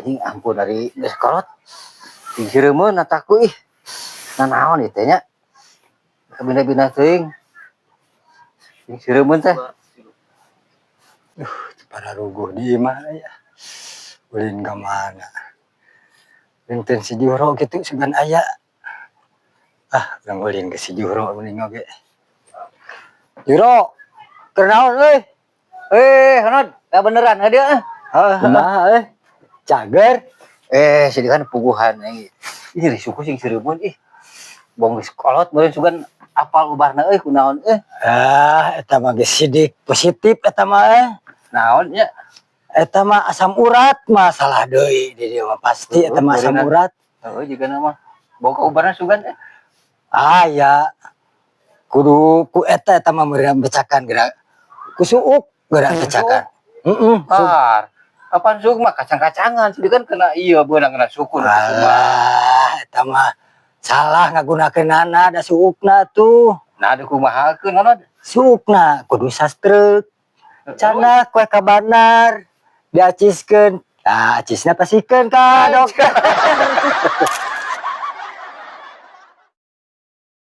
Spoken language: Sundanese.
Anjing, ampun, dari geus kolot. Sing sireumeun ataku ih. Nah, naon ieu teh nya? Kabina-bina teuing. Sing sireumeun teh. Para ruguh di imah ya. Ulin ka mana? Benten si Juhro gitu sugan aya. Ah, urang ulin ke si Juhro mending oge. Juhro, keur naon euy? Eh, Honod, ya beneran dia eh. Heuh, kumaha euy? Cager. Eh, sedih kan puguhan eh. Ih, nyeri suku sing sireumeun ih. Bong geus kolot meureun sugan apal ubarna euy, kunaon eh. Ah, eta mah geus sidik positif eta mah eh. Naon nya? Eta mah asam urat, masalah deui di dieu mah pasti eta mah asam urat. Heeh, jiga mah. Boga ubarna sugan eh. Ah ya. Kudu ku eta, eta mah meureun becakan geura. Ku suuk geura becakan. Heeh. Par. Apaan suuk mah kacang-kacangan, sih kan kena iya beunang kena suku nu kitu mah. Alah, eta mah salah ngagunakeunana da suukna tuh. Nah, ada kumahakeun, Honod? Suukna kudu sastrek. Cenah kue kabanar diaciskeun. Nah, acisna pasikeun ka dokter.